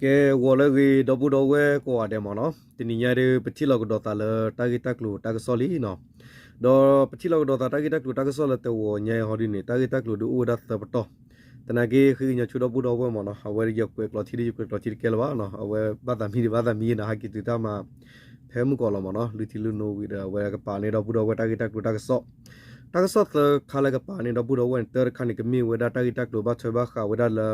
ကဲ ဂီၤလၢအဂ့ၤ ဒီပုၢ်ဒီဝဲၢ်ကိးဂၤဒဲးမ့ၢ်နီၤ, တနံၤညါဒီး ပထံၣ်လိာ်ကဒီးသးလၢတၢ်ဂ့ၢ်တၢ်ကျိၤတၢ်ကစီၣ်လံနီၤ. ဒီးပထံၣ်လိာ်ကဒီးသးတၢ်ဂ့ၢ်တၢ်ကျိၤတၢ်ကစီၣ်လၢတဝီၤညါအံၤဟီဒ်န့ၣ် တၢ်ဂ့ၢ်တၢ်ကျိၤဒုးအိၣ်ဝဲဒၣ်သၢပတီၢ်. သနာ်က့ ဃ့ကညးဆူဒီပုၢ်ဒီဝဲၢ်မ့ၢ်နီၤ, အဝဲယကွဲးကျိာ်ထံဒီး ယကွဲးကျိာ်ထံတကဲလၢၤဘၣ်နီၤ, အဝဲဘၣ်သးမံဒီးဘၣ်သးမံနီၤ, ဟဲက့ၤတုၤတၢ်မၤ ဖဲမုၢ်ကီးလီၤမ့ၢ်နီၤ, လုၢ်ထံလုၢ်နိဝံၤဒီး အဝဲကပာ်န့ၢ်ဒီပုၢ်ဒီဝဲၢ်တၢ်ဂ့ၢ်တၢ်ကျိၤတၢ်ကစီၣ် တၢ်ကစီၣ်သၢခါလၢကပာ်န့ၢ်ဒီပုၢ်ဒီဝဲၢ်န့ၣ် တၢတခါန့ၣ် ကမ့ၢ်ဝဲဒၣ်တၢ်ဂ့ၢ်တၢ်ကျိၤဘၣ်ထွဲဘၣ်ဃးဝဲဒၣ်လၢ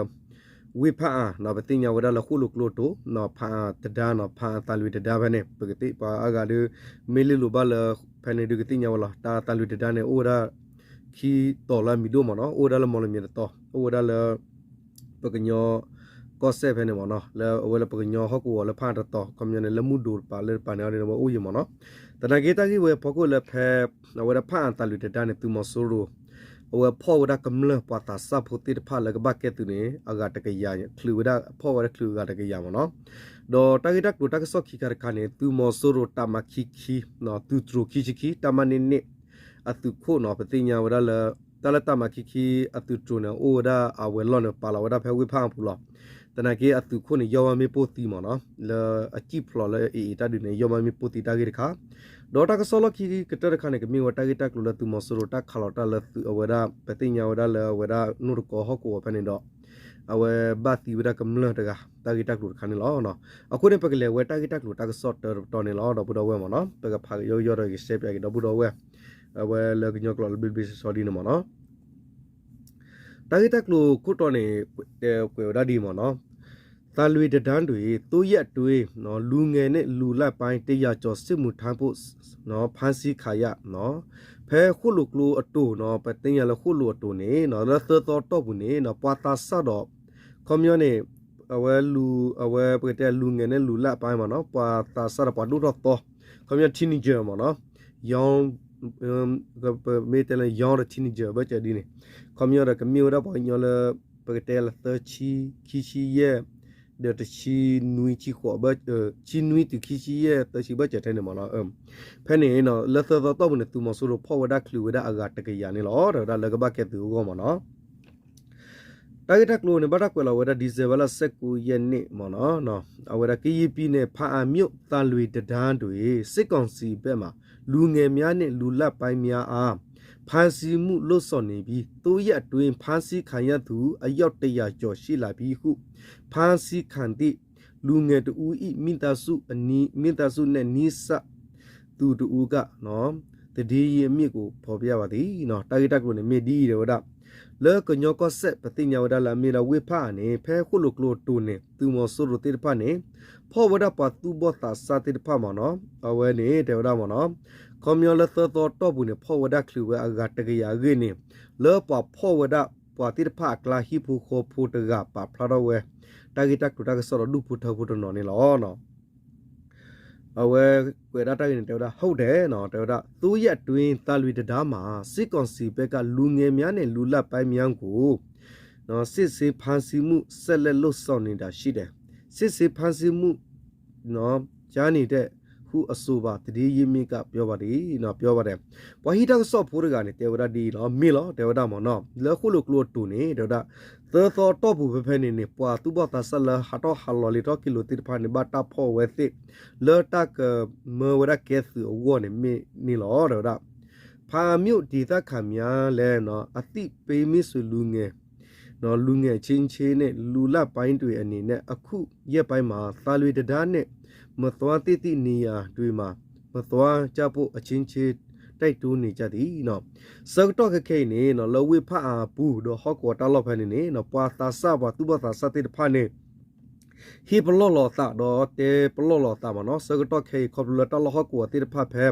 ဝ့ၢ်ဖၣ်အၣ်နီၤ, ပသ့ၣ်ညါဝဲဒၣ်လၢဃိၣ်လိာ်ကျိအတိၤနီၤ, ဖၣ်အၣ်တဒါနီၤ, ဖၣ်အၣ်သးလွံၢ်တဒါဖဲန့ၣ် ပကသ့ၣ်ပှၤအါဂၤဒီး မ့ၢ်လ့လိာ်ဘၣ်လၢ ဖဲန့ၣ်ဒုးကသ့ၣ်ညါဝဲလီၤ. တၢ်သးလွံၢ်တဒါန့ၣ် အိၣ်ဝဲဒၣ်ခံတီၤလၢအမံၤဒိၣ်မ့ၢ်နီၤ, အိၣ်ဝဲဒၣ်လၢမီၢ်လမၠဲၣ်တတီၤ, အိၣ်ဝဲဒၣ်လၢ ပကညီကီၢ်စဲၣ်ဖဲန့ၣ်မ့ၢ်နီၤ, လၢအဝဲလၢပကညီဟီၣ်ကဝီၤလၢဖၣ်အၣ်တတီၤ, ခီပညီန့ၣ် လၢမုၢ်ဒိၣ်တပၤလၢတပၤန့ၣ်အီၤဒ်န့ၣ် အဝဲအိၣ်ယံၤမ့ၢ်နီၤ. သနာ်က့တၢ်ဂ့ၢ်ဝဲဖီခိၣ်လၢဖဲ အဝဲဒၣ်ဖၣ်အၣ်သးလွံၢ်တဒါန့ၣ် သုးမီၤစိရိၤ အဝဲဖီၣ်ဝဲဒၣ်ကမျၢၢ်ပှၤသးစၢ်ဖိသ့ၣ်တဖၣ်လၢကဘၣ်ကဲသုးန့ၣ် အဂၤတကယၤ, ချုးဝဲဒၣ် ဖီၣ်ဝဲဒၣ်ချုးအဂၤတကယၤမ့ၢ်နီၤ. ဒီးတၢ်ဂ့ၢ်တၢ်ကျိၤတၢ်ကစီၣ်ခံခါတခါန့ၣ် သုးမီၤစိရိၤတၢ်မၤခံခံ, သုးတြိၤခံဆံခံ တၢ်မၤန့ၢ်န့ၢ် အသုးခိၣ်နီၤ, ပသ့ၣ်ညါဝဲဒၣ်လၢ တၢ်လၢတၢ်မၤခံခံ အသုးတြိၤန့ၣ် အိၣ်ဝဲဒၣ်အဝဲၤလီၢ်န့ၣ် ပာ်လီၤဝဲဒၣ်ဖဲဝ့ၢ်ဖၣ်အၣ်ပူၤလီၤ. သနာ်က့အသုးခိၣ်န့ၣ် ယီၢ်ဘၣ်မ့ၣ်ပိၢ်သံမ့ၢ်နီၤ, လၢအစံၣ်ဖျိးလၢအအံၤတၢ်ဒုးန့ၣ် ယီၢ်ဘၣ်မ့ၣ်ပိၢ်သံတၢ်ဂ့ၢ်တခါ, ဒီးတၢ်ကစီၣ်လီၢ်ခံကတၢၢ်တခါန့ၣ် ကမ့ၢ်ဝဲတၢ်ဂ့ၢ်တၢ်ကျိၤလၢသုးမီၤစိရိၤတၢ်ခးလီၤတၢ်လၢသုးအဝဲဒၣ် ပသ့ၣ်ညါဝဲဒၣ်လၢအဝဲဒၣ်နိၣ်တကီဟီၣ်ကဝီၤဖဲန့ၣ်ဒီး အဝဲဘၣ်သံဝဲဒၣ်ကမျၢၢ်တဂၤ တၢ်ဂ့ၢ်တၢ်ကျိၤတခါန့ၣ်လီၤ. အဃိန့ၣ် ပကလဲၤဝဲတၢ်ဂ့ၢ်တၢ်ကျိၤတၢ်ကစီၣ်တၢတပတီၢ်န့ၣ်လီၤ ဒီပုၢ်ဒီဝဲၢ်မ့ၢ်နီၤ, ပကဖးကယီကယီဒီးကရှဲပၠးက့ၤဒီပုၢ်ဒီဝဲၢ် အဝဲလၢကညီကျိာ်လၢဘျ့ဘျ့ဆှီဆှီဒ်န့ၣ်မ့ၢ်နီၤ. တၢ်ဂ့ၢ်တၢ်ကျိၤခိၣ်တီန့ၣ် တဲကွဲးဝဲဒၣ်ဒ်အံၤမ့ၢ်နီၤ, သးလွံၢ်တဒါတွ့ၣ် သိယဲၣ်တွ့ၣ် လူငယ်နဲ့လူလတ်ပိုင်း တစ်ရာကျော် စစ်မှုထမ်းဖို့ ဖမ်းဆီးခံရ ဖဲဃိၣ်လိာ်ကျိအတိၤနီၤ, ပသ့ၣ်ညါလၢဃိၣ်လိာ်အတိၤန့ၣ် လၢသၢသီတီၢ်ပူၤန့ၣ် ပှၤသးစၢ်ဒီး ခီပညီန့ၣ် အဝဲ အဝဲပကတဲလူငယ်နဲ့လူလတ်ပိုင်းမ့ၢ်နီၤ, ပှၤသးစၢ်ဒီးပှၤဒိၣ်ထီၣ်သီ, ခီပညီ teenager မ့ၢ်နီၤ, young ပမ့ၢ်တဲလၢ young ဒီး teenager ဘၣ်စၢၤဒ်န့ၣ်, ခီပညီဒီးကမ့ၢ်ဝဲဒၣ်ပှၤကညီလၢ ပကတဲလၢသၢဆံ, ခံဆံယဲၢ်, ဒီးတဆံနွံဆံဃိး, ဆံနွံတုၤခံဆံယဲၢ်သၢဆံဘၣ်စၢၤထဲန့ၣ်မ့ၢ်နီၤ. ဖဲန့ၣ် လၢသၢသီတီၢ်ပူၤန့ၣ် သုးမီၤစိရိၤဖီၣ်ဝဲဒၣ်ချုးဝဲဒၣ်အဂၤတကယၤန့ၣ်လီၤ, တဲဝဲဒၣ်လၢကဘၣ်ကဲသုးအဂီၢ်မ့ၢ်နီၤ. တၢ်ဂ့ၢ်တၢ်ကျိၤန့ၣ် ဘၣ်တၢ်ကွဲးလီၤဝဲဒၣ် December လၢဆဲးကိးယဲၢ်န့ၣ်မ့ၢ်နီၤ, အဝဲဒၣ် ကရင်ပြည်နယ် ဘားအံမြို့ သံလွင်တံတားတွင် စစ်ကောင်စီဘက်မှ လူငယ်များနှင့် လူလတ်ပိုင်းများအား ဖမ်းဆီးမှု လုပ်ဆောင်နေပြီး သုံးရက်အတွင်း ဖမ်းဆီးခံရသူ အယောက်တစ်ရာကျော် ရှိလာပြီဟု ဖမ်းဆီးခံသည့် လူငယ်တစ်ဦး၏ မိသားစုအနီး, မိသားစုနဲ့ နီးစပ်သူတစ်ဦးက သတင်းရင်းမြစ်ကို ဖော်ပြပါသည်. တၢ်ဂ့ၢ်တၢ်ကျိၤန့ၣ် မ့ၢ်ဒ်အံၤ တဲဝဲဒၣ် လၢကညီကီၢ်စဲၣ် ပသ့ၣ်ညါဝဲဒၣ်လၢအမ့ၢ်ဒၣ်ဝ့ၢ်ဖၣ်အၣ်န့ၣ် ဖဲဃိၣ်လိာ်ကျိအတိၤန့ၣ် သုးမီၤစိရိၤသ့ၣ်တဖၣ်န့ၣ် ဖီၣ်ဝဲဒၣ်ပှၤသူၣ်ဘီၣ်သးစၢ်သ့ၣ်တဖၣ်မ့ၢ်နီၤ, အဝဲန့ၣ် တဲဝဲဒၣ်မ့ၢ်နီၤ, ခီပညီလၢသၢသီတီၢ်ပူၤန့ၣ် ဖီၣ်ဝဲဒၣ်ချုးဝဲအဂၤတကယၤအဂ့ၢ်န့ၣ် လၢပှၤဖီၣ်ဝဲဒၣ်ပှၤသ့ၣ်တဖၣ်အကျါ ဟံၣ်ဖိဃီဖိတဂၤပာ်ဖျါထီၣ်ဝဲ တၢ်ဂ့ၢ်တၢ်ကျိၤတၢ်ကစီၣ်ဒီးဒူၣ်ဖိထၢဖိတနီၤန့ၣ်လီၤ. အဝဲကွဲးဒၣ်တၢ်ဂ့ၢ်န့ၣ် တဲဝဲဒၣ် ဟုတ်တယ်နီၤ, တဲဝဲဒၣ် သုံးရက်အတွင်း သံလွင်တံတားမှာ စစ်ကောင်စီဘက်က လူငယ်များနဲ့ လူလတ်ပိုင်းများကို စစ်ဆေးဖမ်းဆီးမှု ဆက်လက်လုပ်ဆောင်နေတာရှိတယ်. စစ်ဆေးဖမ်းဆီးမှု ကြားနေတယ်ဟု အဆိုပါ သတင်းရင်းမြစ်က ပြောပါတယ်နီၤ, ပြောပါတယ်. ပှၤဟံၣ်တၢ်ကစီၣ်ဖိတဂၤန့ၣ် တဲဝဲဒၣ်ဒ်အံၤနီၤ, မ့ၢ်လီၤ တဲဝဲဒၣ်မ့ၢ်နီၤ, လၢဃိၣ်လိာ်ကျိအတိၤန့ၣ် တဲဝဲဒၣ် သၢသီတီၢ်ပူၤဖဲဖဲန့ၣ်န့ၣ် ပှၤသူၣ်ဘီၣ်သးစၢ်လၢဟးထီၣ်ဟးလီၤလံထီၣ်က့ၤလိာ်သ့ၣ်တဖၣ်န့ၣ် ဘၣ်တၢ်ဖီၣ်ဝဲသ့ၣ် လၢတၢ်ကမၢဝဲဒၣ်ကဲသုးအဂီၢ်န့ၣ် မ့ၢ်န့ၣ်လီၤ တဲဝဲဒၣ်. ဖာမြို့ဒေသခံများလည်း အသိပေးမိတ်ဆွေလူငယ် လူငယ်အချင်းချင်းနဲ့ လူလတ်ပိုင်းတွေအနေနဲ့ အခုရက်ပိုင်းမှာ သံလွင်တံတားနဲ့ မသွားသင့်သည့်နေရာတွေမှာ မသွားကြဖို့ အချင်းချင်း တိုက်တွန်းနေကြသည်နီၤ. ဆၢကတီၢ်ခဲခဲအံၤန့ၣ် လၢဝ့ၢ်ဖၣ်အၣ်အပူၤ ဒီးဟီၣ်ကဝီၤတၢ်လီၢ်ဖဲန့ၣ်န့ၣ် ပှၤသးစၢ်ပှၤသူၣ်ဘီၣ်သးစၢ်သ့ၣ်တဖၣ်န့ၣ် ဟ့ၣ်ပလီၢ်လီၤသးဒီးတဲပလီၢ်လီၤသးမ့ၢ်နီၤ. ဆၢကတီၢ်ခဲအံၤ ခီဖျိလၢတၢ်လီၢ်ဟီၣ်ကဝီၤသ့ၣ်တဖၣ်ဖဲ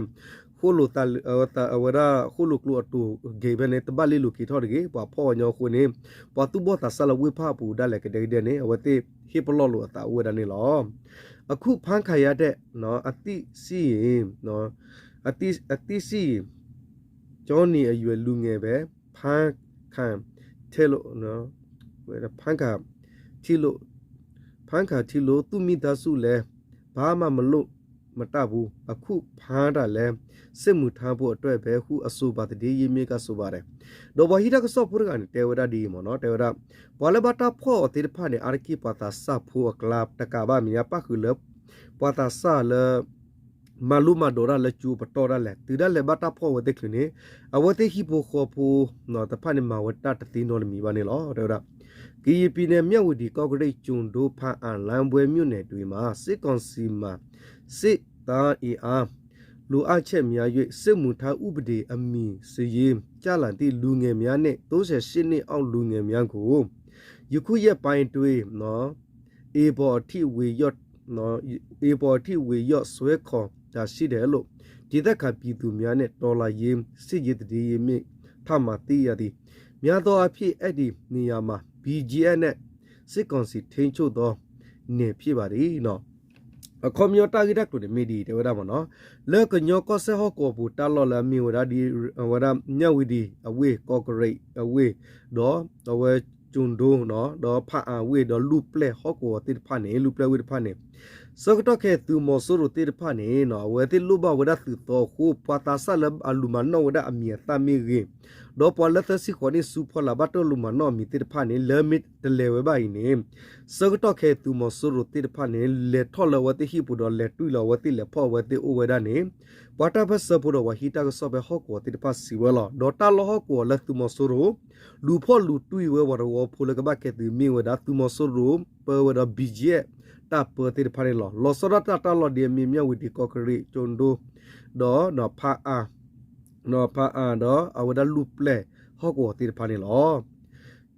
ဃိၣ်လိာ်သး အဝဲဒၣ်ဃိၣ်လိာ်ကျိအတိၤဂ့ၤဖဲန့ၣ် တဘၣ်လ့လိာ်က့ၤထီၣ်တဂ့ၤ ပှၤဖီၣ်ဝဲညီအဃိန့ၣ် ပှၤသူၣ်ဘီၣ်သးစၢ်လၢဝ့ၢ်ဖၣ်အပူၤဒၣ်လဲာ်ကဒဲကဒဲန့ၣ် အဝဲသ့ၣ်ဟ့ၣ်ပလီၢ်လိာ်အသးအိၣ်ဝဲဒၣ်န့ၣ်လီၤ. အခုဖမ်းခံရတဲ့ အသည့်ရှိရင် အသည့်ရှိရင် ကျောင်းနေအရွယ်လူငယ်ပဲ ဖမ်းခံထိလို့ ဖမ်းခံထိလို့ ဖမ်းခံထိလို့ သူ့မိသားစုလည်း ဘာမှမလုပ် မတၢ်ပူၤ အခုဖမ်းတာလည်း စစ်မှုထမ်းဖို့အတွက်ပဲဟု အဆိုပါသတင်း ရေးမြစ်က ဆိုပါတယ်. ဒီးပှၤဟံးတၢ်ကစီၣ်ဖိတဂၤန့ၣ် တဲဝဲဒၣ်ဒ်အံၤမ့ၢ်နီၤ, တဲဝဲဒၣ် ပှၤလၢဘၣ်တၢ်ဖီၣ်အီၤသ့ၣ်တဖၣ်န့ၣ် အါတက့ၢ်ပှၤသးစၢ်ဖိအကျါတကးဘၣ် မဲာ်ညါပၣ်ဃုာ်လၢ ပှၤသးစၢ်လၢ မၤလိမၤဒိးတၢ်လၢကၠိပတီၢ်ဒၣ်လဲာ် တုၤဒၣ်လဲာ်ဘၣ်တၢ်ဖီၣ်ဝဲသ့ၣ်ချုးန့ၣ် အဝဲသ့ၣ်ဟံၣ်ဖိဃီဖိ တဖၣ်န့ၣ် မၤဝဲတၢ်တသ့နီတမံၤဘၣ်န့ၣ်လီၤ. တဲဝဲဒၣ် ကရင်ပြည်နယ် မြဝတီ ကော့ကရိတ် ကျိုက်ဒို ဘားအံ လမ်းပွဲမြို့နယ်တွေမှာ စစ်ကောင်စီမှ စစ်သားအင်အား လိုအပ်ချက်များ၍ စစ်မှုထမ်းဥပဒေအမည်စာရင်း ကျလာသည့် လူငယ်များနှင့် သုံးဆယ့်ရှစ်နှစ်အောက် လူငယ်များကို ယခုရက်ပိုင်းတွင် ဧပြီအထိ ဝေယျ ဧပြီအထိ ဝေယျဆွဲခေါ်တာရှိတယ်လို့ ဒေသခံပြည်သူများနှင့် တော်လှန်ရေးစစ်ရေးသတင်းရင်းမြစ်ထံမှ သိရသည်. များသောအားဖြင့် အဲဒီနေရာမှာ ဘီဂျီအက်ဖ် နှင့် စစ်ကောင်စီထိန်းချုပ်သောနယ်ဖြစ်ပါသည်. အခီပညီတၢ်ဂ့ၢ်တၢ်ကျိၤန့ၣ်မ့ၢ်ဒ်အံၤ တဲဝဲဒၣ်မ့ၢ်နီၤ, လၢကညီကီၢ်စဲၣ်ဟီၣ်ကဝီၤပူၤ တၢ်လီၢ်လၢအမ့ၢ်ဝဲဒၣ် ဝဲဒၣ် မြဝတီ အဝ့ၢ် ကော့ကရိတ် အဝ့ၢ် ဒီးအဝဲ ကျိုက်ဒိ ဒီးဘားအံဝ့ၢ် ဒီးလူၢ်ပျဲၢ်ဟီၣ်ကဝီၤသ့ၣ်တဖၣ်န့ၣ် လူၢ်ပျဲၢ်ဝ့ၢ်တဖၣ်န့ၣ် ဆၢကတီၢ်ခဲအံၤ သုးမီၤစိရိၤသ့ၣ်တဖၣ်န့ၣ် အဝဲသ့ၣ်လိၣ်ဘၣ်ဝဲဒၣ်သုးသီအဃိ ပှၤသးစၢ်လၢအလူၤမၤနီၣ်ဝဲဒၣ်အမံၤအသၣ်မ့ၢ်ဂ့ၤ, ဒီးပှၤလၢသၢဆံဃိးနံၣ်ဆူဖီလာ်ဘၣ်တၢ်လူၤမၤနီၣ်အမံၤသ့ၣ်တဖၣ်န့ၣ် လၢမ့ၢ်တလဲၤဝဲဘၣ်အံၤန့ၣ် ဆၢကတီၢ်ခဲအံၤ သုးမီၤစိရိၤသ့ၣ်တဖၣ်န့ၣ် လဲၤထီၣ်လၢအဝဲသ့ၣ်ဟံၣ်ပူၤဒီး လဲၤတွံၢ်လီၤအဝဲသ့ၣ် လဲၤဖီၣ်အဝဲသ့ၣ်အိၣ်ဝဲဒၣ်န့ၣ် ပှၤတၢ်ပၢၢ်ဆၢဖိဒီးပှၤဟံးတၢ်ကစီၣ်ဖဲဟီၣ်ကဝီၤသ့ၣ်တဖၣ်စံးဝဲလီၤ. ဒီးတၢ်လီၢ်ဟီၣ်ကဝီၤလၢသုးမီၤစိရိၤ လူၤဖီၣ်လူၤတွံၢ်ဝဲပှၤတဝီဖိလၢကဘၣ်ကဲသုးမ့ၢ်ဝဲဒၣ် သုးမီၤစိရိၤပၢဝဲဒီး ဘီဂျီအက်ဖ် တၢ်ပၢသ့ၣ်တဖၣ်န့ၣ်လီၤ. လီၤဆီဒၣ်တၢ်တၢ်လီၢ်ဒ်အမ့ၢ် မြဝတီ ကော့ကရိတ် ကျိုက်ဒိ ဒီး ဒီး ဘားအံ ဒီးအဝဲဒၣ်လူၢ်ပျဲၢ်ဟီၣ်ကဝီၤသ့ၣ်တဖၣ်န့ၣ်လီၤ.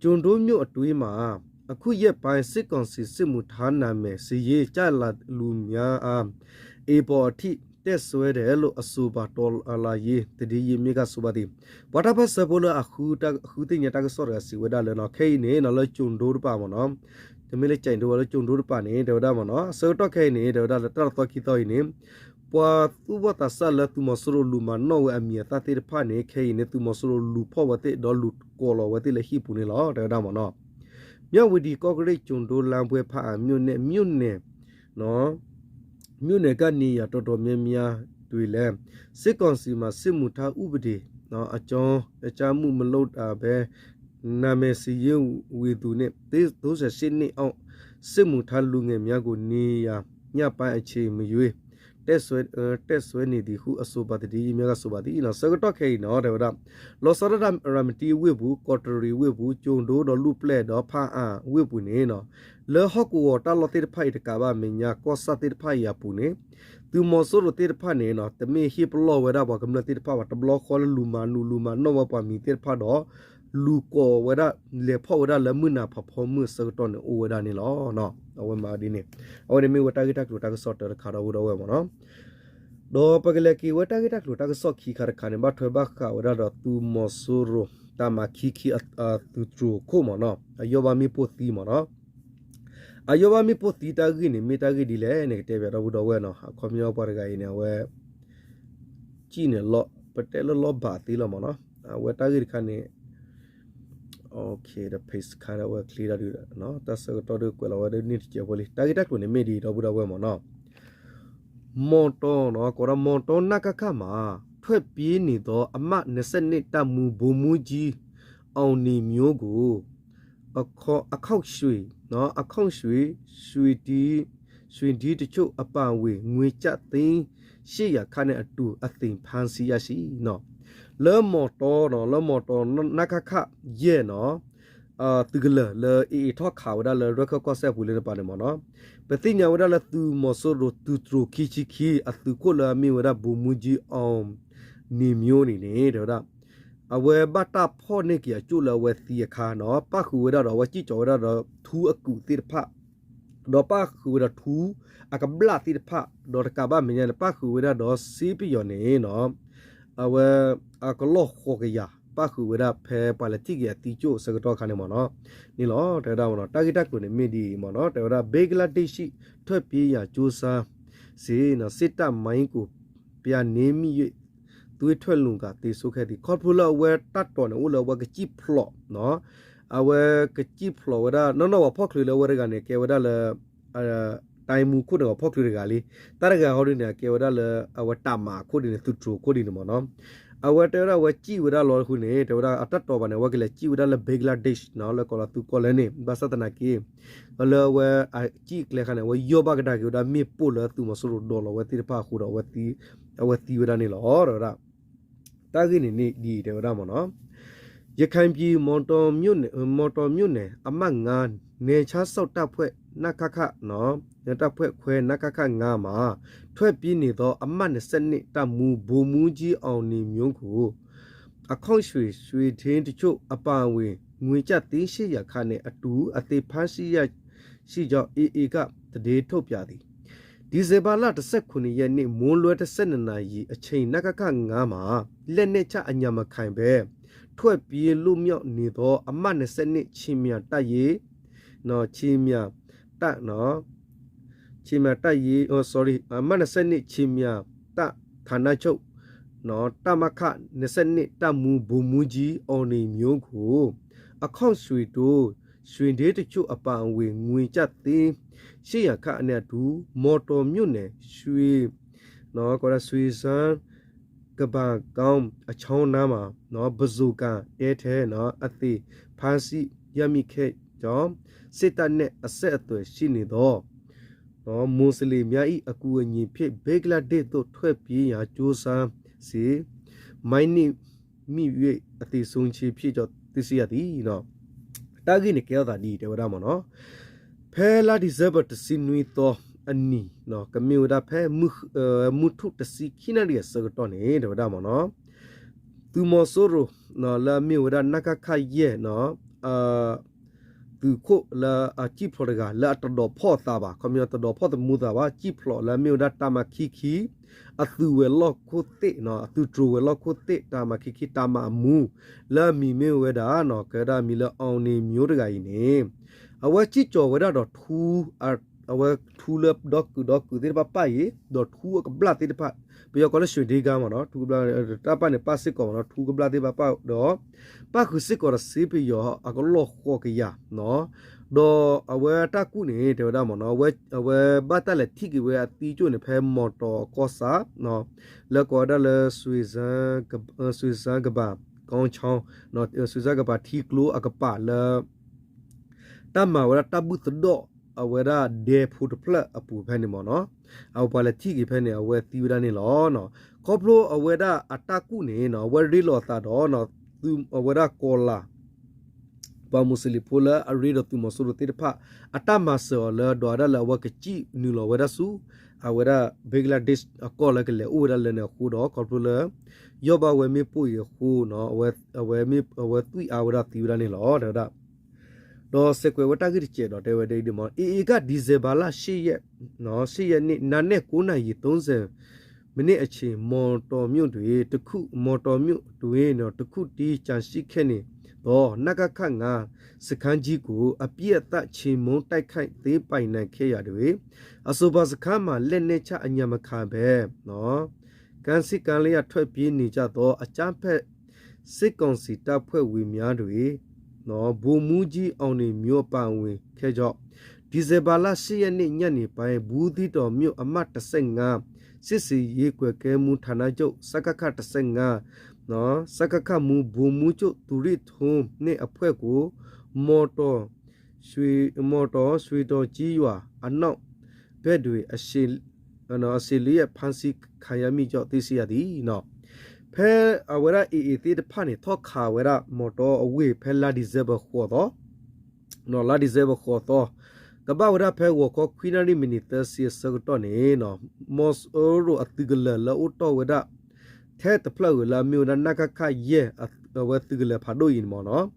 ကျိုက်ဒိမြို့အတွင်းမှာ အခုရက်ပိုင်း စစ်ကောင်စီစစ်မှုထမ်းနာမည်စာရင်း ကျလာသူများအား ဧပြီအထိ တပ်စွဲတယ်လို့ အဆိုပါ တော်လှန်ရေးသတင်းရင်းမြစ်က ဆိုပါသည်. ပှၤတၢ်ပၢၢ်ဆၢဖိလၢအဃုသ့ၣ်ညါတၢ်ကစီၣ်တဂၤစံးဝဲဒၣ်လၢ ခဲအံၤန့ၣ် လၢကျိုက်ဒိတပၤမ့ၢ်နီၤ, တမ့ၢ်လၢကၠဲးဒိဝဲလၢကျိုက်ဒိတပၤန့ၣ် တဲဝဲဒၣ်မ့ၢ်နီၤ, ဆၢကတီၢ်ခဲအံၤန့ၣ် တဲဝဲဒၣ်လၢတၢ်တသီခံသီအံၤန့ၣ် ပှၤသူၣ်ဘီၣ်သးစၢ်လၢသုးမီၤစိရိၤလူၤမၤနီၣ်ဝဲအမံၤအသၣ်သ့ၣ်တဖၣ်န့ၣ် ခဲအံၤန့ၣ် သုးမီၤစိရိၤလူၤဖီၣ်ဝဲသ့ၣ် ဒီးလူၤကိးလီၤဝဲသ့ၣ်လၢဟံၣ်ပူၤန့ၣ်လီၤ တဲဝဲဒၣ်မ့ၢ်နီၤ. မြဝတီ ကော့ကရိတ် ကျိုက်ဒိ လမ်းပွဲ ဘားအံမြို့နယ် မြို့နယ် မြို့နယ်က နေရာတော်တော်များများတွင်လည်း စစ်ကောင်စီမှ စစ်မှုထမ်းဥပဒေ အကြောင်းကြားမှု မလုပ်တာပဲ နာမည်စာရင်းဝင်သူနဲ့ သုံးဆယ့်ရှစ်နှစ်အောက် စစ်မှုထမ်းလူငယ်များကို နေရာညပိုင်းအချိန်မရွေး တပ်စွဲတပ်စွဲနေသည်ဟု အဆိုပါသတင်းရင်းမြစ်က ဆိုပါသည်. ဆၢကတီၢ်ခဲအံၤနီၤ တဲဝဲဒၣ် လီၤဆီဒၣ်တၢ် ရၤမတံဝ့ၢ်ပူၤ, ကီးတရံးဝ့ၢ်ပူၤ, ကျိုက်ဒိဒီးလူၢ်ပျဲၢ်ဒီး ဘားအံဝ့ၢ်ပူၤန့ၣ် လၢဟီၣ်ကဝီၤတၢ်လီၢ်သ့ၣ်တဖၣ်အံၤတကးဘၣ် မဲာ်ညါကီၢ်ဆၣ်သ့ၣ်တဖၣ်အံၤအပူၤန့ၣ် သုးမီၤစိရိၤသ့ၣ်တဖၣ်န့ၣ် တမ့ၢ်ဟ့ၣ်ပလီၢ်ဝဲဒၣ်ပှၤကမျၢၢ်သ့ၣ်တဖၣ်ဘၣ် တဘျီဃီလၢလူၤမၤနုာ်လူၤမၤနီၣ်ဝဲပှၤမံၤသ့ၣ်တဖၣ်ဒီး လူၤကိးဝဲဒၣ် လဲၤဖီၣ်ဝဲဒၣ်လၢမုၢ်နၤဖးဖီမုၢ်အဆၢကတီၢ်န့ၣ် အိၣ်ဝဲဒၣ်န့ၣ်လီၤ. အဝဲမၤဒ်န့ၣ် အဝဲန့ၣ်မ့ၢ်ဝဲတၢ်ဂ့ၢ်တၢ်ကျိၤတၢ်ကစီၣ်တၢတခါဒီပုၢ်ဒီဝဲၢ်မ့ၢ်နီၤ. ဒီးပကလဲၤက့ၤဝဲတၢ်ဂ့ၢ်တၢ်ကျိၤတၢ်ကစီၣ်ခံခါတခါန့ၣ် ဘၣ်ထွဲဘၣ်ဃးဝဲဒၣ်ဒီးသုးမီၤစိရိၤ တၢ်မၤခံခံအသုးတြိၤခိၣ်မ့ၢ်နီၤ အယီၢ်ဘၣ်မ့ၣ်ပိၢ်သံမ့ၢ်နီၤ. အယီၢ်ဘၣ်မ့ၣ်ပိၢ်သံတၢ်ဂ့ၢ်န့ၣ် မ့ၢ်တၢ်ဂ့ၢ်ဒ်လဲၣ်န့ၣ် ကတဲဘၣ်ဒီပုၢ်ဒီဝဲၢ်နီၤ အခီပညီပှၤတဂၤအံၤန့ၣ် အဝဲ ကံၣ်န့ၣ်လီၤ ပတဲလၢလီၤဘၣ်သ့လီၤမ့ၢ်နီၤ အဝဲတၢ်ဂ့ၢ်တခါန့ၣ် ဒီး page တခါဒီးအဝဲချ့တၢ်ဒုး တၢ်ဆၢကတီၢ်ဒုးကွဲးလီၤဝဲဒၣ်န့ၣ်တစဲးဖိလံ တၢ်ဂ့ၢ်တၢ်ကျိၤန့ၣ်မ့ၢ်ဒ်အံၤ ဒီပုၢ်ဒီဝဲၢ်မ့ၢ်နီၤ မော်တော ကိးဒီး မော်တော နခခ မှာ ထွက်ပြေးနေသော အမှတ်နှစ်ဆယ့်နှစ် တပ်မှူး ဗိုလ်မှူးကြီး အောင်နေမျိုးကို အခောက်ရွှေ အခောက်ရွှေ ရွှေတံ ရွှေတံတချို့ အပါအဝင် ငွေကျပ်သိန်းရှစ်ရာခန့်နဲ့အတူ အသိမ်းဖမ်းဆီးရရှိ လၢမော်တောနီၤ လၢမော်တော နခခ ယဲၢ်နီၤ သုးကလၢၤလၢ AA ထီၣ်ခးဝဲဒၣ်လၢ ရခၢၣ်ကီၢ်စဲၣ်ပူၤလၢတပၤန့ၣ်မ့ၢ်နီၤ ပသ့ၣ်ညါဝဲဒၣ်လၢသုးမီၤစိရိၤသုးတြိၤခံဆံခံ အသုးခိၣ်လၢအမ့ၢ်ဝဲဒၣ် ဗိုလ်မှူးကြီး အောင်နေမျိုးန့ၣ်န့ၣ် တဲဝဲဒၣ် အဝဲဘၣ်တၢ်ဖီၣ်န့ၢ်က့ၤအကၠိၣ်လၢအဝဲသံအခါနီၤ ပၣ်ဃုာ်ဝဲဒၣ်ဒီးအဝဲစံၣ်ကၠီၤဝဲဒၣ်ဒီးထူအကုးသ့ၣ်တဖၣ် ဒီးပၣ်ဃုာ်ဝဲဒီးထူအကဘျၣ်သ့ၣ်တဖၣ် ဒီးတကးဘၣ်မဲာ်ညါန့ၣ် ပၣ်ဃုာ်ဝဲဒၣ်ဒီးစ့ပယီၤန့ၣ်နီၤ အဝဲအကလီၢ်ဃိးကယၤ ပၣ်ဃုာ်ဝဲဒၣ်ဖဲပှၤလဲၤထံၣ်က့ၤအသံကၠိၣ်အဆၢကတီၢ်အခါန့ၣ်မ့ၢ်နီၤ န့ၣ်လီၤ တဲဝဲဒၣ်မ့ၢ်နီၤ တၢ်ဂ့ၢ်တၢ်ကျိၤန့ၣ်မ့ၢ်ဒ်အံၤမ့ၢ်နီၤ တဲဝဲဒၣ် ဘင်္ဂလားဒေ့ရှ် ထွက်ပြေးရန်ကြိုးစားစဉ် စစ်တပ်မိုင်းကို ပြန်နင်းမိ၍ သွေးထွက်လွန်ကာ သေဆုံးခဲ့သည် ခီဖျိလၢအဝဲတၢ်တိာ်န့ၣ် အိၣ်လၢအဝဲကစံၣ်ဖျိး အဝဲကစံၣ်ဖျိးဝဲဒၣ် နီၢ်နီၢ်ပှၤဖီၣ်ချုးလၢအဝဲတဂၤန့ၣ် ကဲဝဲဒၣ်လၢ တိုင်းမှူးခိၣ်န့ၣ် အဖီၣ်ချုးတဂၤလံ. တၢ်တဂၤဟီဒုန့ၣ် အကဲဝဲဒၣ်လၢ အဝဲတပ်မ အခိၣ်ဒုန့ၣ် သုးတြိၤခိၣ်ဒုန့ၣ်မ့ၢ်နီၤ. အဝဲတဲဝဲဒၣ် အဝဲစံၣ်ဝဲဒၣ်လီၤဃုာ်န့ၣ် တဲဝဲဒၣ်အတၢ်တီၤဘၣ်န့ၣ် အဝဲကလဲၤစံၣ်ဝဲဒၣ်လၢ Bangladesh နီၤ လၢကီၢ်လီၤသူကီၢ်လဲၣ်န့ၣ် ဘၣ်ဆၣ်သနာ်က့ လၢအဝဲအစံၣ်အကျဲခါန့ၣ် အဝဲယီၢ်ဘၣ်ကဒါက့ၤဝဲဒၣ်မ့ၣ်ပိၢ်လၢသုးမီၤစိရိၤဒိးလီၤဝဲသ့ၣ်တဖၣ်အဃိဒီး အဝဲသံဝဲဒၣ်န့ၣ်လီၤ တဲဝဲဒၣ်. တၢ်ဂ့ၢ်န့ၣ်န့ၣ်ဒ်အံၤ တဲဝဲဒၣ်မ့ၢ်နီၤ. ရခိုင်ပြည် မော်တောမြို့နယ် မော်တောမြို့နယ် အမှတ်ငါး နယ်ခြားစောင့်တပ်ဖွဲ့ နခခ တပ်ဖွဲ့ခွဲ နခခ ငါးမှာ ထွက်ပြေးနေသော အမှတ်နှစ်ဆယ့်နှစ် တပ်မှူး ဗိုလ်မှူးကြီး အောင်နေမျိုးကို အခေါက်ရွှေ ရွှေထင်းတချို့ အပါအဝင် ငွေကျပ်သိန်း ရှစ်ရာ ခန့်နဲ့အတူ အသေဖမ်းဆီးရရှိကြောင်း AA က သတင်းထုတ်ပြန်သည်. ဒီဇင်ဘာလ တစ်ဆယ့်ခုနစ်ရက်နေ့ မွန်းလွဲ တစ်ဆယ့်နှစ်နာရီအချိန် နခခ ငါးမှာ လက်နက်ချအညံ့မခံဘဲ ထွက်ပြေးလွတ်မြောက်နေသော အမှတ်နှစ်ဆယ့်နှစ် ခြေမြန်တပ်ရင်း နော် ခြေမြန်တပ်နော် ခြေမြန်တပ်ရင်း အ sorry အမှတ်နှစ်ဆယ့်နှစ် ခြေမြန်တပ် ဌာနချုပ် နော် တမခ နှစ်ဆယ့်နှစ် တပ်မှူး ဗိုလ်မှူးကြီး အောင်နေမျိုးကို အခေါက်ရွှေတို့ ရွှေထင်းတချို့အပါအဝင် ငွေကျပ်သိန်း ရှစ်ရာ ခန့်နဲ့အတူ မော်တောမြို့နယ် ရွှေ နော် ကီးဒၣ် ရွှေစန်း ကပ္ပာ်ကမ်းအချောင်းနားမှာ နော် ပဇိုကံတဲထဲ နော် အသေဖမ်းဆီးရမိခဲ့ကြောင်း စစ်တပ်နဲ့အဆက်အသွယ်ရှိနေသော နော် မွတ်စလင်များ၏အကူအညီဖြင့် ဘင်္ဂလားဒေ့ရှ်သို့ထွက်ပြေးရန်ကြိုးစားစဉ် မိုင်းနင်းမိ၍ အသေဆုံးခြင်းဖြစ်ကြောင်း သိရှိရသည် နော် တၢ်ဂ့ၢ်န့ၣ်ကဲထီၣ်သးဒ်အံၤ တဲဝဲဒၣ်မ့ၢ်နီၤ. ဖဲလါဒံၣ်စဲဘၢၣ် တဆံနွံသီအနံၤ ကမ့ၢ်ဝဲဒၣ်ဖဲ မုၢ်ထူၣ်တဆံခံနၣ်ရံၣ် အဆၢကတီၢ်န့ၣ် တဲဝဲဒၣ်မ့ၢ်နီၤ သုးမီၤစိရိၤ လၢအမ့ၢ်ဝဲဒၣ် နကခ ယဲၢ် သုးခိၣ်လၢအစံၣ်ဖျိးတဂၤ လၢအတဒိးဖီၣ်အသးဘၣ်, ခီပညီတဒိးဖီၣ်သမူသးဘၣ်, စံၣ်ဖျိးလၢအမ့ၢ်ဝဲဒၣ် တၢ်မၤခံခံ အသုးဝဲၤလီၢ်ခိၣ်သ့ၣ်, အသုးတြိၤဝဲၤလီၢ်ခိၣ်သ့ၣ် တၢ်မၤခံခံ တၢ်မၤအမူ လၢအမံၤမ့ၢ်ဝဲဒၣ် ကဲဝဲဒၣ်မံၤလၢ အောင်နေမျိုး တဂၤအံၤန့ၣ် အဝဲစံၣ်ကၠီၤဝဲဒၣ်ဒီးထူ အဝဲထူလၢဒီကုာ်ဒီကုာ်သ့ၣ်တဖၣ်ပၣ်အံၤ ဒီးထူအကဘျၣ်သ့ၣ်တဖၣ် ပယီၤကိးလၢ ရွှေဒင်ဂါ မ့ၢ်နီၤ, ထူကဘျၣ်တၢ်ပၣ်န့ၣ် ပၣ်စ့ၢ်ကီးမ့ၢ်နီၤ, ထူကဘျၣ်သ့ၣ်တဖၣ်ပၣ်ဒီး ပၣ်ဃုာ်စ့ၢ်ကီးဒီးစ့ပယီၤအကလီၢ်ဃိးကယၤ ဒီးအဝဲတၢ်ကူၣ်န့ၣ် တဲဝဲဒၣ်မ့ၢ်နီၤ, အဝဲဘၣ်တၢ်လဲၤထံၣ်က့ၤဝဲအသံကၠိၣ်န့ၣ် ဖဲမီၤတီၤအကီၢ်ဆၣ် လၢကိးဝဲဒၣ်လၢ ရွှေစန်းကပ္ပာ်ကမ်းအချောင်း, ရွှေစန်းကပ္ပာ်ထံကျိအကပၤလၢ တၢ်မၤဝဲဒၣ်တၢ်ဘူၣ်သဒိၣ် အဝဲဒၣ်ဒဲဖိတဖျၢၣ်အပူၤဖဲန့ၣ်မ့ၢ်နီၤ, အဝဲပှၤလဲၤထံၣ်က့ၤဖဲန့ၣ် အဝဲသံဝဲဒၣ်န့ၣ်လီၤ. ခီဖျိအဝဲဒၣ်အတၢ်ကူၣ်န့ၣ် အဝဲရ့လိာ်အသးဒီး အဝဲဒၣ်ကီၤလၤ ပှၤမူးစလ့ၣ်ဖိလၢအရ့ဒီးသုးမီၤစိရိၤသ့ၣ်တဖၣ် အတၢ်မၤစၢၤအီၤလၢ ဒွးဒၣ်လၢအဝဲကစံၣ်နုာ်လီၤဝဲဒၣ်ဆူ အဝဲဒၣ် ဘင်္ဂလားဒေ့ရှ် အကီၢ်လၢကလဲၤအိၣ်ဝဲဒၣ်လၢန့ၣ်အဃိဒီး ခီဖျိလၢ ယီၢ်ဘၣ်ဝဲမ့ၣ်ပိၢ်အံၤအဃိ အဝဲသွံၣ်အါဝဲဒၣ်သံဝဲဒၣ်န့ၣ်လီၤ တဲဝဲဒၣ် ဒီးစဲးကွဲးဝဲတၢ်ဂ့ၢ်တစဲးဒီးတဲဝဲဒ်အံၤမ့ၢ်နီၤ, AA က ဒီဇင်ဘာလ ရှစ်ရက် ရှစ်ရက်နေ့ နံနက် ကိုးနာရီ သုံးဆယ် မိနစ်အချိန် မော်တော်မြို့တွင် တစ်ခု မော်တော်မြို့တွင် တစ်ခုတည်း ကျန်ရှိခဲ့နေသော နကခ ငါး စခန်းကြီးကို အပြတ်အသတ် ချေမှုန်း တိုက်ခိုက် သိမ်းပိုက်နိုင်ခဲ့ရာတွင် အဆိုပါစခန်းမှာ လက်နက်ချ အညံ့မခံဘဲ ကင်းစခန်းလျက် ထွက်ပြေးနေကြသော အကြမ်းဖက် စစ်ကောင်စီတပ်ဖွဲ့ဝင်များတွင် ဗိုလ်မှူးကြီး အောင်နေမျိုး ပါဝင်ခဲ့ကြောင်း ဒီဇင်ဘာလ ရှစ်ရက်နေ့ ညနေပိုင်း ဘူးသီးတောင်မြို့ အမှတ် တစ်ဆယ့်ငါး စစ်ဆင်ရေးကွပ်ကဲမှုဌာနချုပ် စကခ တစ်ဆယ့်ငါး စကခ မှူး ဗိုလ်မှူးချုပ် သူရင့်ထွန်း နှင့်အဖွဲ့ကို မော်တော် ရွှေ မော်တော် ရွှေတောင်ကျေးရွာ အနောက်ဘက်တွင် အရှင် အရှင်လျက် ဖမ်းဆီးခံရမိကြောင်း သိရှိရသည် ဖဲအဝဲဒၣ် AA သ့ၣ်တဖၣ်န့ၣ် ထီၣ်ခးဝဲဒၣ် မော်တော် အဝ့ၢ် ဖဲလါဒံၣ်စဲဘၢၣ် ဃိးသီ လါဒံၣ်စဲဘၢၣ် ဃိးသီ ကဘၣ်ဝဲဒၣ်ဖဲဂီၤခီ ခွံနၣ်ရံၣ် မံးနံး သၢဆံ အဆၢကတီၢ်န့ၣ် မီၤစိရိၤအသုးကလၢၤလၢအိၣ်တီၢ်ဝဲဒၣ် ထဲတဖျၢၣ်ဂ့ၤလၢအမ့ၢ်ဝဲဒၣ် နကခ ယဲၢ် အဝဲသုးကလၢၤဖးဒိၣ်အံၤန့ၣ်မ့ၢ်နီၤ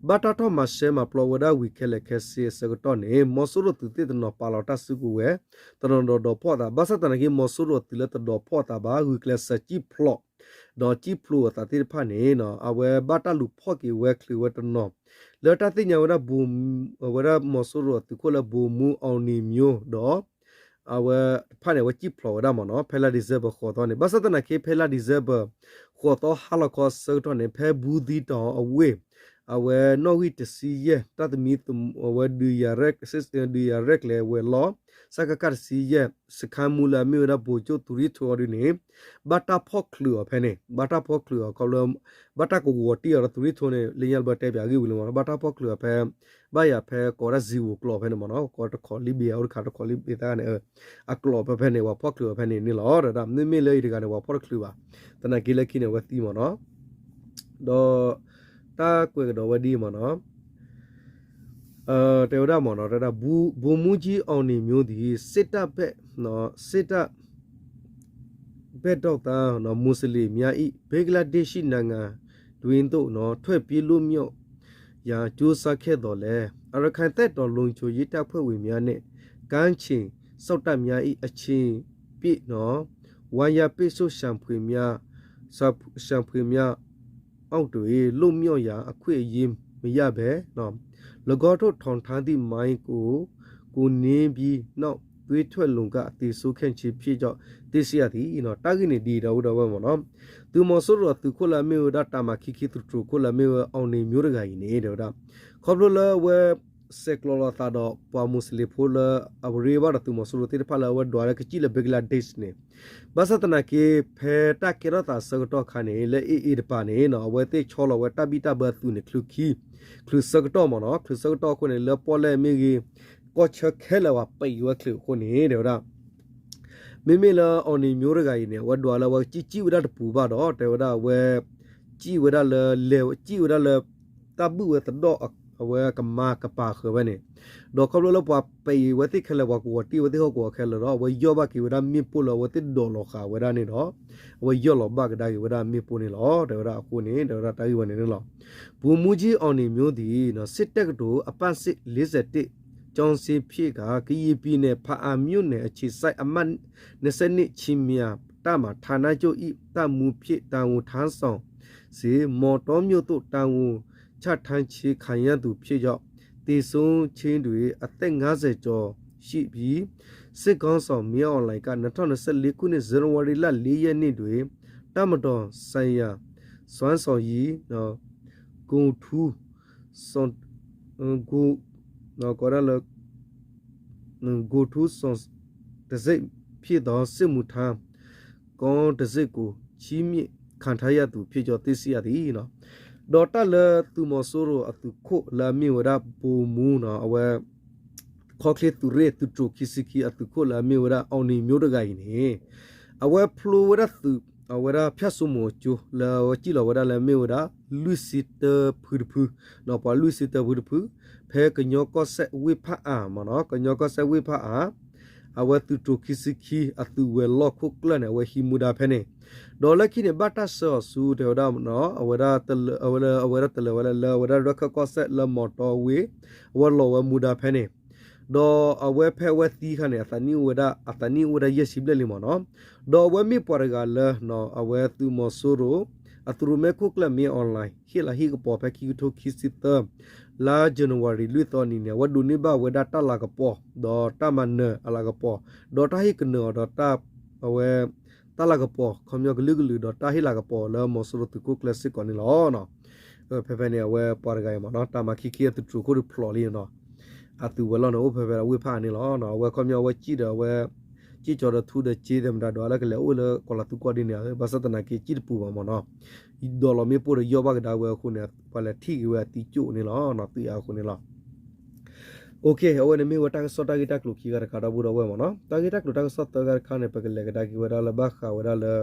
ဘၣ်တၢ်ထီၣ်မၤရှဲမၤပျီဝဲဒၣ်ဝံၤခဲလၢာ်ခဲဆ့အဆၢကတီၢ်န့ၣ် မီၤစိရိၤသုးသ့ၣ်တနီၤပာ်လီၤတၢ်စုကဝဲၤ တနီၤဒီးဒိးဖီၣ်အသး ဘၣ်ဆၣ်သနာ်က့ မီၤစိရိၤအသုးလၢတဒိးဖီၣ်အသးဘၣ် ဂုာ်ကျဲးစၢးစံၣ်ဖျိး ဒီးစံၣ်ဖျိးအသးသ့ၣ်တဖၣ်န့ၣ် အဝဲဘၣ်တၢ်လူၤဖီၣ်က့ၤဝဲချုးဝဲတနီၤ လၢတၢ်သ့ၣ်ညါဝဲဒၣ် အဝဲဒၣ်မီၤစိရိၤအသုးခိၣ်လၢ ဗိုလ်မှူး အောင်နေမျိုး ဒီး အဝဲတဖၣ်န့ၣ် အဝဲစံၣ်ဖျိးဝဲဒၣ်မ့ၢ်နီၤ ဖဲလါဒံၣ်စဲဘၢၣ် ဃိးသီန့ၣ် ဘၣ်ဆၣ်သနာ်က့ ဖဲလါ December ဃိးသီ ဟါလီၤခီအဆၢကတီၢ်န့ၣ် ဖဲဘူးသီးတီၤအဝ့ၢ် အဝဲနီၣ်ဂံၢ်တဆံယဲၢ် တၢ်သမံသမိး အဝဲဒုးယၤရဲၣ် ဒုးယၤရဲၣ်ကျဲၤဝဲၤလီၢ် စကခ တဆံယဲၢ် စခန်းမှူးလၢအမ့ၢ်ဝဲဒၣ် ဗိုလ်ချုပ်သူရင်းထွန်း အီၤဒုန့ၣ် ဘၣ်တၢ်ဖီၣ်ချုးအီၤဖဲန့ၣ် ဘၣ်တၢ်ဖီၣ်ချုးအီၤခီဖျိ ဘၣ်တၢ်ကဝီၤတံၢ်အီၤဒီးသူရင်းထွန်းန့ၣ် လၢညါတဘျီတဲပၠးဂ့ၢ်ဝံၤလံမ့ၢ်နီၤ ဘၣ်တၢ်ဖီၣ်ချုးအီၤဖဲ ဘၣ်ယၤဖဲကိးဝဲဒၣ် ဇီဝူကျိာ် ဖဲန့ၣ်မ့ၢ်နီၤ ကိးတခီလံဘ့ၣ် အိၣ်တခါတခီလံဘ့ၣ်သၣ်န့ၣ် အကျိာ်ဖဲဖဲန့ၣ် ပှၤဖီၣ်ချုးအီၤဖဲန့ၣ်န့ၣ်လီၤ တဲဝဲဒၣ် မ့မ့ၢ်လၢအံၤတဂၤန့ၣ် ပှၤဖီၣ်တချုးဘၣ် သနာ်က့လၢခံန့ၣ် အဝဲသံမ့ၢ်နီၤ ဒီး တၢ်ကွဲးကဒီးဝဲဒ်အံၤမ့ၢ်နီၤ တဲဝဲဒၣ်မ့ၢ်နီၤ တဲဝဲဒၣ် ဗိုလ်မှူးကြီးအောင်နေမျိုးသည် စစ်တပ်ဘက် စစ်တပ် ဘက်တော်သား မွတ်စလင်များ၏ ဘင်္ဂလားဒေ့ရှ်နိုင်ငံတွင်းသို့ ထွက်ပြေးလွတ်မြောက်ရန် ကြိုးစားခဲ့သော်လည်း ရခိုင်တပ်တော် လုံခြုံရေးတပ်ဖွဲ့ဝင်များနှင့် ကမ်းခြေစောင့်တပ်များ၏ အချိန်ပြည့် ဝိုင်းရံပိတ်ဆို့ ရှန်ဖွေများ ရှန်ဖွေများ အောက်တွင် လွတ်မြောက်ရန် အခွင့်အရေးမရဘဲ ၎င်းတို့ ထောင်ထားသည့်မိုင်းကို ကူနင်းပြီးနောက် သွေးထွက်လွန်ကာ သေဆုံးခဲ့ခြင်းဖြစ်ကြောင်း သိရှိရသည် တၢ်ဂ့ၢ်န့ၣ်ဒ်အံၤ ဒီပုၢ်ဒီဝဲၢ်မ့ၢ်နီၤ သုးမီၤစိရိၤအသုးခိၣ်လၢအမ့ၢ်ဝဲဒၣ် တပ်မ ခံခံ သုးတြူးခိၣ်လၢအမ့ၢ်ဝဲ အောင်နေမျိုး တဂၤအံၤန့ၣ် တဲဝဲဒၣ် ခီဖျိလၢအဝဲ ဆဲးကျိးလိာ်သးဒီး ပှၤမူးစလ့ၣ်ဖိလၢ အရ့ဘၣ်ဒီးသုးမီၤစိရိၤသ့ၣ်တဖၣ်လၢအဝဲဒွးလၢကစံၣ်လၢ ဘင်္ဂလားဒေ့ရှ် န့ၣ် ဘၣ်ဆၣ်သနာ်က့ ဖဲတၢ်ကဲထီၣ်သးဆၢကတီၢ်အခါန့ၣ် လၢ AA တပၤန့ၣ် အဝဲသ့ၣ်ဆီလီၤဝဲတၢ်ဘံၣ်တၢ်ဘၢအသုးန့ၣ် ချုးခံ ချုးဆၢကတီၢ်မ့ၢ်နီၤ ချုးဆၢကတီၢ်အဃိန့ၣ် လၢပီၣ်လဲၣ်မ့ၢ်ဂ့ၤ ကီၢ်ဆၢခဲလၢာ်ပှၤပံးဝဲချုးအဃိန့ၣ် တဲဝဲဒၣ် မ့မ့ၢ်လၢ အောင်နေမျိုး တဂၤအံၤန့ၣ် အဝဲဒွးလၢအဝဲကစံၣ် စံၣ်ဝဲဒၣ်တပူၤဘၣ်ဒီး တဲဝဲဒၣ်အဝဲ စံၣ်ဝဲဒၣ်လၢ လဲၤစံၣ်ဝဲဒၣ်လၢ တၢ်ဘုၣ်ဝဲသဒီၣ် အဝဲကမါကပၤဃၢၤဝဲန့ၣ် ဒီးခီဖျိလၢပှၤပံးဝဲသ့ၣ်ခဲလၢာ် ပှၤကဝီၤတံၢ်ဝဲသ့ၣ်ဟီၣ်ကဝီၤခဲလၢာ်ဒီး အဝဲယီၢ်ဘၣ်က့ၤဝဲဒၣ်မ့ၣ်ပိၢ်လၢအဝဲသ့ၣ်ဒိးလီၤဃာ်ဝဲဒၣ်န့ၣ်ဒီး အဝဲယီၢ်လီၤဘၣ်ကဒါက့ၤဝဲဒၣ်မ့ၣ်ပိၢ်န့ၣ်လီၤ. တဲဝဲဒၣ်အဃိန့ၣ် တဲဝဲဒၣ်တၢ်ဂ့ၢ်ဝဲန့ၣ်န့ၣ်လီၤ. ဗိုလ်မှူးကြီး အောင်နေမျိုးသည် စစ်တက္ကသိုလ် အပတ်စဉ် လေးဆယ့်တစ် ကျောင်းဆင်းဖြစ်ကာ ကရင်ပြည်နယ် ဘားအံမြို့နယ် အခြေစိုက် အမှတ် နှစ်ဆယ့်နှစ် ခြေမြန်တပ်မ ဌာနချုပ်၏ တပ်မှူးအဖြစ် တာဝန်ထမ်းဆောင်စဉ် မောင်တောမြို့သို့ တာဝန်ချထားခြင်း ခံရသူဖြစ်ကြောင်း သေဆုံးခြင်းတွင် အသက်ငါးဆယ်ကျော်ရှိပြီး စစ်ခေါင်းဆောင်မင်းအောင်လှိုင်က နှစ်ထောင့်နှစ်ဆယ့်လေးခုနှစ် ဇန်နဝါရီလ လေးရက်နေ့တွင် တပ်မတော်ဆိုင်ရာ စွမ်းဆောင်ရည် ဂုဏ်ထူးဆောင် ဂုဏ် ဂုဏ်ထူးဆောင်တံဆိပ်ဖြစ်သော စစ်မှုထမ်း ကောင်းတစ်စိတ်ကို ချီးမြှင့်ခံထားရသူဖြစ်ကြောင်း သိရှိရသည်. ဒီးတၢ်လၢသုးမီၤစိရိၤအသုးခိၣ်လၢအမ့ၢ်ဝဲဒၣ် ဗိုလ်မှူး အဝဲ ခီချ့သုးရ့ၣ်သုးတြိၤခံဆံခံအသုးခိၣ်လၢအမ့ၢ်ဝဲဒၣ် အောင်နေမျိုး တဂၤအံၤန့ၣ် အဝဲဖျိဝဲဒၣ်သုး အဝဲဒၣ် ဖၠၣ်စိမိၤကၠိ လၢအဝဲစံၣ်လီၤဝဲဒၣ်လၢအမ့ၢ်ဝဲဒၣ် လွံၢ်ဆံတၢဖုတဖု ပှၤလွံၢ်ဆံတၢဖုတဖု ဖဲကညီကီၢ်စဲၣ်ဝ့ၢ်ဖၣ်အၣ်မ့ၢ်နီၤ ကညီကီၢ်စဲၣ်ဝ့ၢ်ဖၣ်အၣ် အဝဲသုးတြိၤခံဆံခံ အသုးဝဲၤလီၢ်ခိၣ်ကျၢၢ်န့ၣ် အဝဲဟံးမူဒါဖဲန့ၣ် ဒီးလၢခံန့ၣ် ဘၣ်တၢ်ဆှၢအီၤဆူ တဲဝဲဒၣ် အဝဲဒၣ် အဝဲဒၣ်တလၢာ်ဝဲလၢ လၢအဝဲဒၣ်ရၢၢ်ခၢၣ်ကီၢ်စဲၣ်လၢမီၤတီဝ့ၢ် အဝဲလီၤဝဲမူဒါဖဲန့ၣ် ဒီးအဝဲဖဲအဝဲသံအခါန့ၣ် အသးနံၣ်အိၣ်ဝဲဒၣ် အသးနံၣ်အိၣ်ဝဲဒၣ်ယဲၢ်ဆံဘျဲၣ်လံမ့ၢ်နီၤ ဒီးအဝဲမ့ၢ်ပှၤတဂၤလၢ အဝဲသုးမီၤစိရိၤ အသုးရိၣ်မဲခိၣ်ကျၢၢ် မင်းအောင်လှိုင် ဟ့ၣ်လၤဟ့ၣ်ကပီၤဖဲခံကထိခံဆံသၢ လါယနူၤအါရံၤ လွံၢ်သီနံၤန့ၣ် အဝဲဒိးန့ၢ်ဘၣ်ဝဲဒၣ်တၢ်လၤကပီၤ ဒီးတၢ်မၤနၢၤအလၤကပီၤ ဒီးတၢ်ဟ့ၣ်ကနၢၤအီၤဒီးတၢ် အဝဲ တၢ်လၤကပီၤ ခီပညီကလုာ်ကလုာ် ဒီးတၢ်ဟ့ၣ်လၤကပီၤလၢမီၤစိရိၤသုးခိၣ်ကျၢၢ်စ့ၢ်ကီးန့ၣ်လီၤ. ဖဲဖဲန့ၣ် အဝဲပှၤတဂၤအံၤမ့ၢ်နီၤ တပ်မ ခံဆံခံ အသုးတြိၤခိၣ်ဒုးဖျိးလံနီၤ အသုးဝဲၤလီၢ်န့ၣ်အိၣ်ဖဲဖဲဝ့ၢ်ဖၣ်အၣ်န့ၣ်လီၤ. အဝဲခီပညီအဝဲစံၣ်ဒီးအဝဲ စံၣ်ကၠီဒီးထူဒီးစ့ သဲမတၤဒီးလၢကလဲၤအိၣ်လၢကီၤလၤသူကီၢ်ဒ်န့ၣ် ဘၣ်ဆၣ်သနာ်က့စံၣ်တပူၤဘၣ်မ့ၢ်နီၤ ဒိးလီၤမ့ၣ်ပိၢ်ဒီးယီၢ်ဘၣ်ကဒါဝဲအဃိန့ၣ် ပှၤလဲၤထံၣ်က့ၤဝဲအသံကၠိၣ်န့ၣ်လီၤ သံအါအဃိန့ၣ်လီၤ. အဝဲန့ၣ်မ့ၢ်ဝဲတၢ်ကစီၣ်တၢ်ဂ့ၢ်တၢ်ကျိၤခံဂၤတခါ ဒီပုၢ်ဒီဝဲၢ်မ့ၢ်နီၤ တၢ်ဂ့ၢ်တၢ်ကျိၤတၢ်ကစီၣ်သၢဂၤတခါန့ၣ် ပကလဲၤကဒါက့ၤဝဲဒၣ်လၢဘၣ်ဃးဝဲဒၣ်လၢ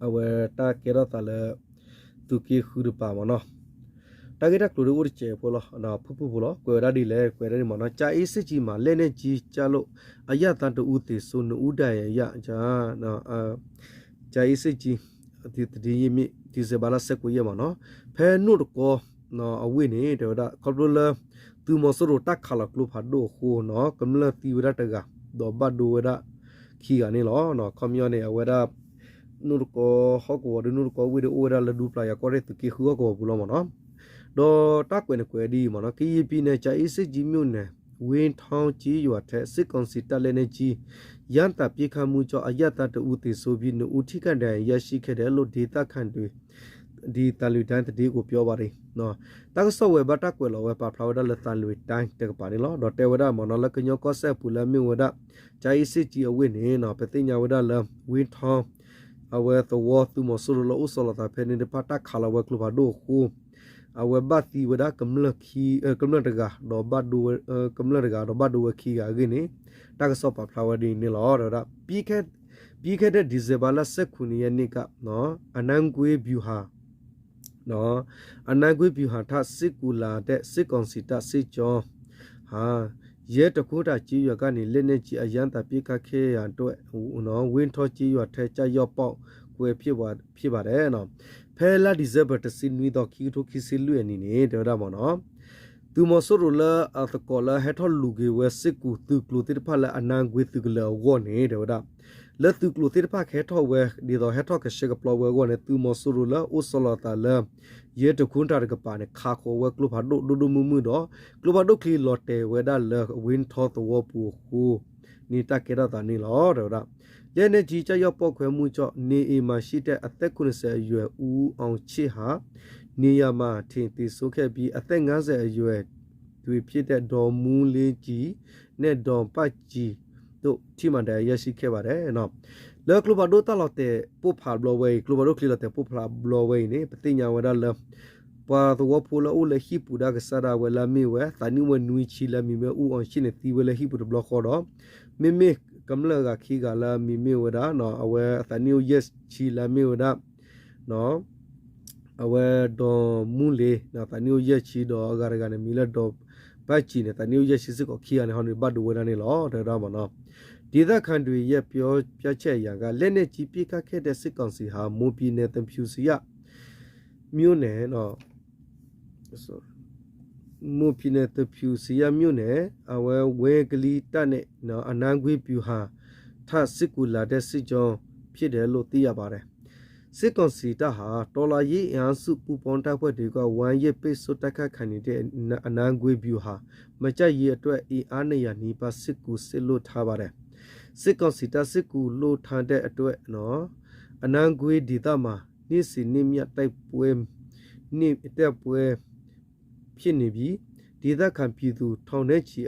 အဝဲတၢ်ကဲထီၣ်သးလၢ သုးက့ဃုတပၤမ့ၢ်နီၤ တၢ်ဂ့ၢ်တၢ်ကျိၤဒ်အိၣ်တစဲးဖိလီၤ ဖုၣ်ဖုၣ်ဖိလီၤ ကွဲးဝဲဒၣ်ဒ်လဲၣ် ကွဲးဒၣ်ဒ်မ့ၢ်နီၤ ကြာအင်းဆိပ်ကြီးမှာ လက်နက်ကြီးကျလို့ အရပ်သားတစ်ဦးသေဆုံး နှစ်ဦးဒဏ်ရာရကြောင်း ကြာအင်းဆိပ်ကြီး သတင်းရင်းမြစ် ဒီဇင်ဘာလ ဆယ့်ကိုးရက်မ့ၢ်နီၤ ဖဲနိၣ်တကီ အဝ့ၢ်န့ၣ် တဲဝဲဒၣ် ခီဖျိလၢ သုးမီၤစိရိၤတၢ်ခးလီၤကျိဖးဒိၣ်အဃိနီၤ ကမျၢၢ်သံဝဲဒၣ်တဂၤ ဒီးဘၣ်ဒိဝဲဒၣ်ခံဂၤန့ၣ်လီၤ. ခီပညီန့ၣ် အဝဲဒၣ် နိၣ်တကီဟီၣ်ကဝီၤဒီး နိၣ်တကီဝ့ၢ်ဒီး အိၣ်ဝဲဒၣ်လၢဒူပျၤယၤကီၢ်ရ့ၣ်သုးက့ဃုဟီၣ်ကဝီၤပူၤလီၤမ့ၢ်နီၤ ဒီးတၢ်ကွဲးန့ၣ်ကွဲးဒ်အံၤမ့ၢ်နီၤ ကရင်ပြည်နယ် ကြာအင်းဆိပ်ကြီးမြို့နယ် ဝင်းထောင်းကျေးရွာထံ စစ်ကောင်စီတပ် လက်နက်ကြီး ရမ်းသမ်းပစ်ခတ်မှုကြောင့် အရပ်သားတစ်ဦးသေဆုံးပြီး နှစ်ဦးထိခိုက်ဒဏ်ရာရရှိခဲ့တယ်လို့ ဒေသခံတွေ ဒ်သံလွင်တိုင်းသတင်းကပြောပါရယ် တၢ်ကစီၣ်ဝဲဘၣ်တၢ်ကွဲးလီၤဝဲပာ်ဖျါဝဲဒၣ်လၢသံလွင်တိုင်းတကပၤန့ၣ်လီၤ. ဒီးတဲဝဲဒၣ်မ့ၢ်နီၤ လၢကညီကီၢ်စဲၣ်အပူၤလၢအမ့ၢ်ဝဲဒၣ် ကၠၤအ့စ့ၣ်ကၠံအဝ့ၢ်န့ၣ်နီၤ ပသ့ၣ်ညါဝဲဒၣ်လၢ ဝ့ၢ်ထီ အဝဲသဝီသုးမီၤစိရိၤလၢအိၣ်ဆီလီၤသးဖဲန့ၣ်တဖၣ် တၢ်ခးလီၤဝဲကျိဖးဒိၣ်အဃိ အဝဲဘၣ်သံဝဲဒၣ် ကမျၢၢ်တဂၤဒီး ကမျၢၢ်တဂၤဒီးဘၣ်ဒိဝဲခံဂၤအဂ့ၢ်န့ၣ် တၢ်ကစီၣ်ပာ်ဖျါဝဲဒ်န့ၣ်လီၤ. တဲဝဲဒၣ် ပြီးခဲ့တဲ့ ဒီဇင်ဘာလ ဆယ့်ခုနစ်ရက်နေ့က အနန်းခွေဗျူဟာ အနန်းခွေဗျူဟာထံ စစ်ကူလာတဲ့ စစ်ကောင်စီတပ်စစ်ကြောင်းဟာ ရဲတခွန်တာကျေးရွာကနေ လက်နက်ကြီး အရမ်းသံ ပစ်ခတ်ခဲ့ရန် ဝင်းထောကျေးရွာထဲ ကျရောက်ပေါက်ကွဲ ဖြစ်ပါတယ်. ဖဲလါဒံၣ်စဲဘၢၣ် တဆံနွံသီ ခံကထိခံဆံလွံၢ်အနံၣ်န့ၣ် တဲဝဲဒၣ်မ့ၢ်နီၤ သုးမီၤစိရိၤလၢအသကိးလၢဟဲထီၣ်လူၤက့ၤဝဲစ့ၢ်ကီးသုးကျိၤသ့ၣ်တဖၣ်လၢအနန်းခွေသုးကလၢၤအဂီၢ်န့ၣ် တဲဝဲဒၣ် လၢသုးကျိၤသ့ၣ်တဖၣ်ကဟဲထီၣ်ဝဲ ဒ်သိးဟဲထီၣ်ကဆှဲကပျီဝဲအဂီၢ်န့ၣ် သုးမီၤစိရိၤလၢအိၣ်ဆီလီၤသးလၢ ရဲတခွန်တာတကပၤန့ၣ် ခးဃီၤဝဲကျိဖးဒိၣ်ဒိၣ်ဒိၣ်မုၢ်မုၢ်ဒီး ကျိဖးဒိၣ်ချံလီၤတဲာ်ဝဲဒၣ်လၢ ဝင်းထောသဝီပူၤအဃိန့ၣ် တၢ်ကဲထီၣ်သးန့ၣ်လီၤ. တဲဝဲဒၣ် လက်နက်ကြီးကျရောက်ပေါက်ကွဲမှုကြောင့် နေအိမ်မှာရှိတဲ့ အသက် ခုနှစ်ဆယ်အရွယ် ဦးအောင်ချစ်ဟာ နေရာမှာတင်သေဆုံးခဲ့ပြီး အသက် ငါးဆယ်အရွယ် တွေဖြစ်တဲ့ ဒေါ်မူလေးကြည်နဲ့ ဒေါ်ပန်းကြည်တို့ ထိမှန်ဒဏ်ရာရရှိခဲ့ပါတယ် လၢကျိဖးဒိၣ်တၢ်လီၤတဲာ်ပိၢ်ဖးဘျီဝဲအံၤ ကျိဖးဒိၣ်ချံလီၤတဲာ်ပိၢ်ဖးဘျီဝဲအံၤန့ၣ် ပသ့ၣ်ညါဝဲဒၣ်လၢ ပှၤသဝီဖိလၢအိၣ်လၢဟံၣ်ပူၤဒၣ်ကစၢ်ဒၣ်ဝဲလၢအမ့ၢ်ဝဲ သးနံၣ်အိၣ်ဝဲနွံဆံလၢအမံၤမ့ၢ် ဦးအောင်ချစ်န့ၣ် သံဝဲလၢဟံၣ်ပူၤတဘျီဃီဒီး မ့မ့ၢ်ကမျၢၢ်အဂၤခံဂၤလၢအမံၤမ့ၢ်ဝဲဒၣ် အဝဲအသးနံၣ်အိၣ်ယဲၢ်ဆံလၢအမ့ၢ်ဝဲဒၣ် အဝဲဒီးမူလ့ၤ သးနံၣ်အိၣ်ယဲၢ်ဆံဒီးအဂၤတဂၤန့ၣ် မံၤလၢဒီးပၢ်စံၤန့ၣ် သးနံၣ်အိၣ်ယဲၢ်ဆံစ့ၢ်ကီးခံဂၤန့ၣ် ဟီန့ၣ် ဘၣ်ဒိဝဲဒၣ်န့ၣ်လီၤ တဲဝဲဒၣ်မ့ၢ်နီၤ ဒေသခံတွေရဲ့ ပြောပြချက်အရ လက်နက်ကြီးပစ်ခတ်ခဲ့တဲ့ စစ်ကောင်စီဟာ မွန်ပြည်နယ် သင်ဖြူဇရပ် မြို့နယ် မွန်ပြည်နယ် သင်ဖြူဇရပ်မြို့နယ် အဝဲဝဲကလံတပ်နဲ့ အနန်းခွေဗျူဟာထံ စစ်ကူလာတဲ့ စစ်ကြောင်းဖြစ်တယ်လို့ သိရပါတယ်။ စစ်ကောင်စီတပ်ဟာ တော်လှန်ရေးအင်အားစု ပူးပေါင်းတပ်ဖွဲ့တွေက ဝိုင်းရံပိတ်ဆို့တိုက်ခိုက်ခံနေရတဲ့ အနန်းခွေဗျူဟာ မကျရေးအတွက် အင်အား နှစ်ရာနီးပါး စစ်ကူစေလွှတ်ထားပါတယ်။ စစ်ကောင်စီတပ် စစ်ကူစေလွှတ်ထားတဲ့အတွက် အနန်းခွေဒေသမှာ နေ့စဉ်နဲ့အမျှ တိုက်ပွဲ ဖြစ်နေပြီး ဒေသခံပြည်သူ ထောင်နဲ့ချီ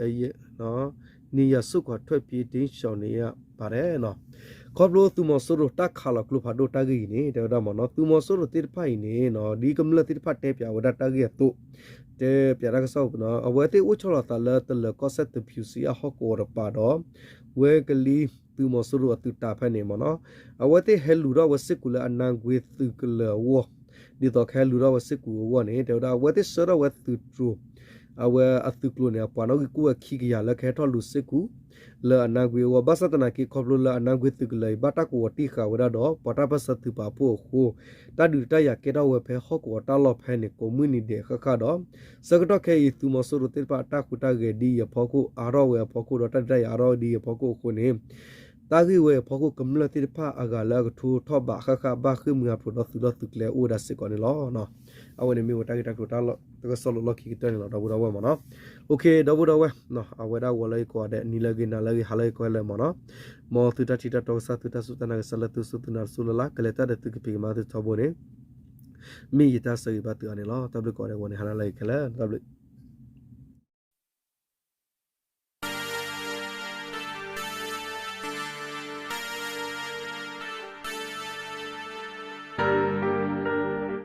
နေရပ်စွန့်ခွာ ထွက်ပြေးတိမ်းရှောင်နေရပါတယ် ခီဖျိသုးမီၤစိရိၤတၢ်ခးလီၤကျိဖးဒိၣ်တၢ်ဂ့ၢ်အံၤန့ၣ် တဲဝဲဒၣ်မ့ၢ်နီၤ သုးမီၤစိရိၤသ့ၣ်တဖၣ်အံၤန့ၣ် ဒ်ကမျၢၢ်သ့ၣ်တဖၣ်တဲပၠးဝဲဒၣ်တၢ်ဂ့ၢ်အသိး တဲပၠးတၢ်ကစီၣ် အဝဲသ့ၣ်အိၣ်ဆီလီၤသးလၢတလၢၤကီၢ်စဲၣ် သဖူစံအဟီၣ်ကဝီၤတပၤဒီး ဝဲကလံသုးမီၤစိရိၤအသုးတၢ်ဖဲန့ၣ်မ့ၢ်နီၤ အဝဲသ့ၣ်ဟဲလူၤထီၣ်ဝဲစ့ၢ်ကီးလၢအနါကွ့သုးကလၢၤအဂီၢ် ဒ်သိးကဟဲလူၤထီၣ်ဝဲစ့ၢ်ကီးအဂီၢ်န့ၣ် တဲဝဲဒၣ် အဝဲသ့ၣ်ဆှၢထီၣ်ဝဲသုးတြိၤ အဝဲအသုးကျိၤန့ၣ် အပှၤနီၣ်ဂံၢ်ကူၣ်ဝဲခံကယၤလၢကဟဲထီၣ်လူၤစ့ၢ်ကီး လၢအနါကွ့အဂီၢ် ဘၣ်ဆၣ်သနာ်က့ ခီဖျိလၢအနါကွ့သုးကလၢၤအံၤ ဘၣ်တၢ်ကဝီၤတံၢ်ဃာ်ဝဲဒၣ်ဒီး ပှၤတၢ်ပၢၢ်ဆၢသုးပာ်ဖှိၣ်အဃိ တၢ်ဒုးတၢ်ယၤကဲထီၣ်ဝဲဖဲဟီၣ်ကဝီၤတၢ်လီၢ်ဖဲန့ၣ် ကိးမုၢ်နံၤဒဲးဃၣ်ဃၣ်ဒီး ဆၢကတီၢ်ခဲအံၤ သုးမီၤစိရိၤသ့ၣ်တဖၣ်အတၢ်ဟူးတၢ်ဂဲၤဒ်အံၤအဖီခိၣ် အါထီၣ်ဝဲအဖီခိၣ်ဒီး တၢ်ဒုးတၢ်ယၤအါထီၣ်ဝဲဒ်အံၤအဖီခိၣ်အဃိန့ၣ် တၢ်ဂ့ၢ်ဝဲအဖီခိၣ် ကမျၢၢ်သ့ၣ်တဖၣ်အဂၤလၢအကထိထီၣ်ဘးဃၣ်ဃၣ် ဘၣ်ဃ့ၢ်မှံဟးဖျိးဒီးသုးဒီးသုးကျဲအိၣ်ဝဲဒၣ်စ့ၢ်ကီးန့ၣ်လီၤ. အဝဲန့ၣ်မ့ၢ်ဝဲတၢ်ဂ့ၢ်တၢ်ကျိၤတၢ်ကစီၣ်လီၤလီၢ်ခံကတၢၢ်န့ၣ်လီၤ ဒီပုၢ်ဒီဝဲၢ်မ့ၢ်နီၤ. အိၣ်ခ့ ဒီပုၢ်ဒီဝဲၢ် အဝဲဒၣ်ဂီၤလၢအံၤကိးဂၤဒဲး နံၤလၢအဂ့ၤ နၤလၢအဂ့ၤ ဟါလၢအဂ့ၤ ကိးဂၤလၢာ်မ့ၢ်နီၤ. မ်သုတၢ်ထံၣ်တၢ်တီကစၢ် သုတၢ်စူၢ်တၢ်နာ်ကစၢ်လၢသုစူၢ်သုနာ်တစူၢ်လၢ်လၢ် ကလဲၤတၢ်ဒီးသုကဖံးကမၤသုထီဘိန့ၣ် မ့ၢ်ယတၢ်ဆၢဂ့ၤဘၣ်သုအါန့ၣ်လီၤ. တၢ်ဘျုးကိးဂၤဒဲး ဂီၤန့ၣ် ဟါလၢအဂ့ၤခဲလၢာ် တၢ်ဘျုး